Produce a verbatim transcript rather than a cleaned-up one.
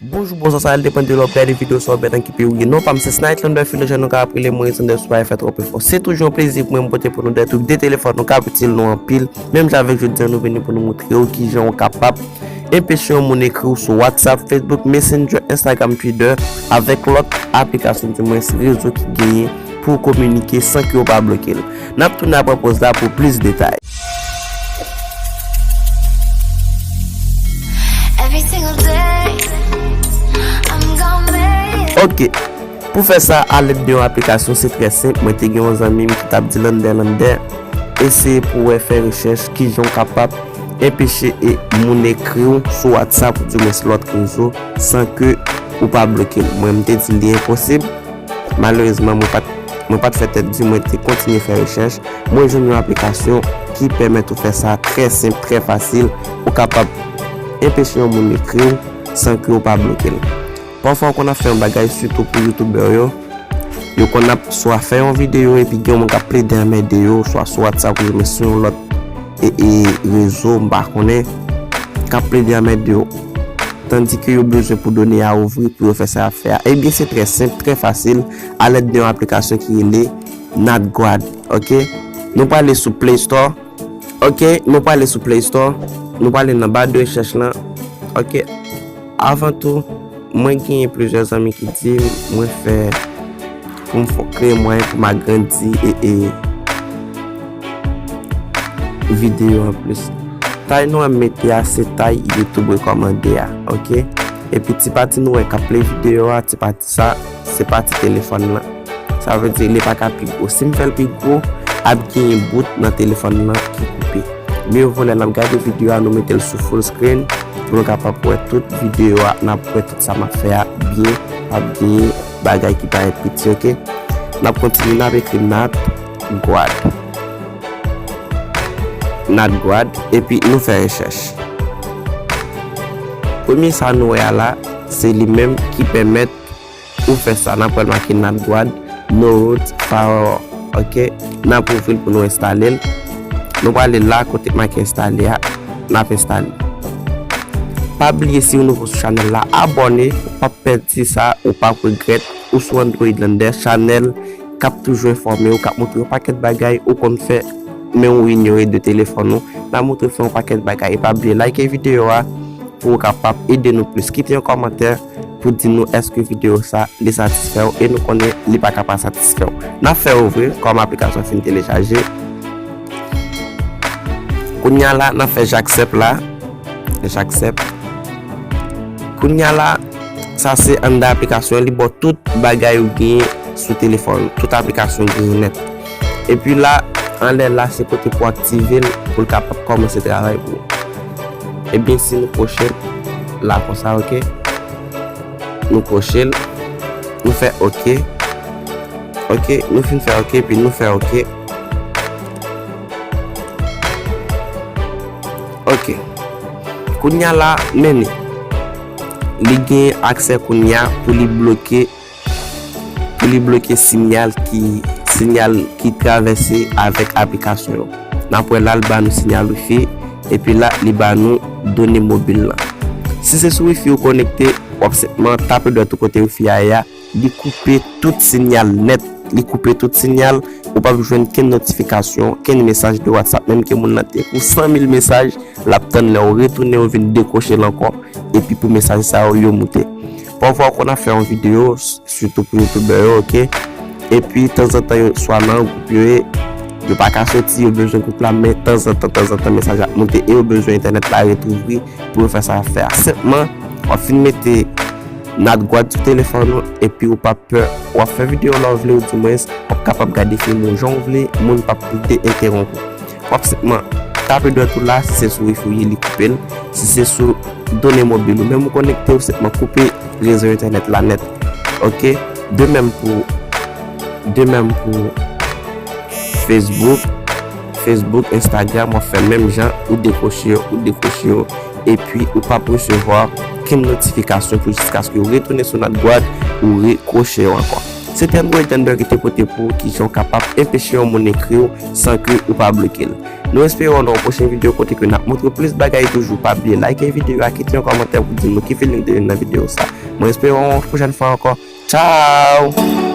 Bonjou, bonswa, sa al depann de lè w ap gade videyo, sa w bèt an ki peyi w ye. Non pa m se Snightlander Philogène, nou kapab rele mwen Alexander Super F trè pi fò. Se toujou yon plezi pou mwen m pote pou nou de twoup de telefòn nou k ap itil nou anpil. Menm jan avèk jodi a, nou vini pou nou montre w kijan w kapab enpeche yon moun ekri w sou WhatsApp, Facebook, Messenger, Instagram, Twitter, avèk lòt aplikasyon, di mwens rezo ki genyen pou w kominike san ke w pa bloke l. N ap tounen apre poz la pou plis detay. Every single day, I'm gonna make it. Ok. Pou fè sa alèd de yon aplikasyon, se trè senp. Mwen te gen yon zanmi m ki t ap di Lander, Lander, eseye pou w wè, fè rechèch kijan w kapab enpeche e moun ekri w sou WhatsApp ou di mwens lòt rezo san ke ou pa bloke l. Mwen, m te di l li enposib. Malerezman, mwen pa t, mwen pa t fè tèt di, mwen te kontinye fè rechèch. Mwen jwenn yon aplikasyon ki pèmèt ou fè sa trè senp, trè fasil. Ou kapab enpeche yon moun ekri w san ke w pa bloke l. Pafwa, w konn ap fè yon bagay, sitou pou youtubè yo. Yo konn ap swa fè yon videyo epi gen yon moun k ap plede anmède yo, swa sou WhatsApp oubyen sou yon lòt e, e rezo, m pa konnen, k ap plede anmède yo. Tandike yo bezwen pou done a ouvri pou yo fè sa y ap fè a. Ebyen, se trè senp, trè fasil, alèd de yon aplikasyon ki rele NatGuard. Ok? Nou prale sou Play Store. Ok, nou prale sou Play Store. Nou prale nan ba de rechèch lan. Ok. Avan tou, mwen genyen plizyè zanmi ki di m mwen fè pou m fè, kreye mwayen pou m agrandi e, e videyo an plis. Tay nou an mete a, se tay YouTube rekòmande a, ok? Epi ti pati nou wè k ap play videyo a, ti pati sa, se pati telefòn lan. Sa vle di, li pa ka pi gwo. Si m fè l pi gwo, ap genyen bout nan telefòn lan ki koupe. Mye vo lè n ap gade videyo a, nou mete l sou full screen pou nou kapab wè tout videyo a, n ap wè tout sa m ap fè a byen, ap genyen bagay ki parèt piti, ok? N ap kontinye, n ap ekri NatGuard. NatGuard, epi nou fè rechèch. Premye sa nou wè a la, se li menm ki pèmèt ou fè sa. N ap wè l make NatGuard, no root, firewall. Ok, n ap ouvri l pou nou enstale l. Nou prale la kote k make enstale a, n ap enstale. Pa bliye, si w nouvo sou chanèl la, abòne, ou p ap pèdi sa, ou p ap regrèt. Ou sou Android Lander, chanèl k ap toujou enfòme w, k ap montre w yon pakèt bagay ou konn fè, men ou inyore de telefòn ou. N ap montre w fè yon pakèt bagay. E pa bliye like videyo a pou w kapab ede nou plis. Kite yon kòmantè pou di nou èske videyo sa li satisfè w, e nou konnen li pa ka pa satisfè w. N ap fè ouvri kòm aplikasyon fin telechaje. Kounye a la, n ap fè j'accepte la. J'accepte. Kounye a la, sa se anndan aplikasyon an, li ba w tout bagay ou genyen sou telefòn, tout aplikasyon ou genyen nèt. Epi la, anlè la, se kote pou aktive l, pou l kapab kòmanse travay pou ou. Ebyen, si nou kwoche l la konsa, ok? Nou kwoche l, nou fè ok. Ok, nou fin fè ok, epi nou fè ok. Ok. Kounye a la, men li. Li gen aksè kounye a pou li bloke, pou li bloke sinyal ki, sinyal ki travèse avèk aplikasyon yo. N ap wè la, l ba nou sinyal wifi, epi la, li ba nou done mobil lan. Si se sou wifi ou konekte, w ap senpman tape dwèt ou kote wifi a ye a, li koupe tout sinyal nèt, li koupe tout sinyal, ou p ap jwenn kenn notifikasyon, kenn mesaj de WhatsApp, menm ke moun nan te ekri w san mil mesaj, l ap tann lè w retounen, ou vin dekwoche l ankò, epi pou mesaj sa yo, yo moute. Pafwa, w konn ap fè yon videyo, s-, sitou pou youtubè yo, ok? Epi, tanzantan, yo, swa nan gwoup yo ye, yo pa ka soti, yo bezwen gwoup la, men tanzantan, tanzantan, mesaj ap moute, e yo bezwen entènèt la ret ouvri pou yo fè sa y ap fè a. Senpman, w ap fin mete NatGuard sou telefòn ou, epi ou p ap pè, w ap fè videyo lè w vle, ou di mwens, w ap kapab gade fim ou jan w vle, moun p ap plede entewonp ou. W ap senpman tape dwèt ou la, si se sou wifi ou ye, li koupe l. Si se sou done mobil ou menm ou konekte, ou senpman koupe rezo entènèt la nèt. Ok? De menm pou, de menm pou Facebook, Facebook, Instagram, w ap fè menm jan, ou dekwoche yo, ou dekwoche yo, epi ou p ap resevwa kenn notifikasyon pou jiskaske ou retounen sou NatGuard, ou rekwoche yo ankò. Se te Android Thunder ki te pote pou ou kijan w kapab enpeche yon moun ekri w san ke ou pa bloke l. Nou espere wè w nan yon pwochen videyo kote ke n ap montre plis bagay toujou. Pa bliye like videyo a, kite yon kòmantè pou di nou ki feeling te jwenn nan videyo sa. Mwen espere wè w yon pwochèn fwa ankò. Tchao!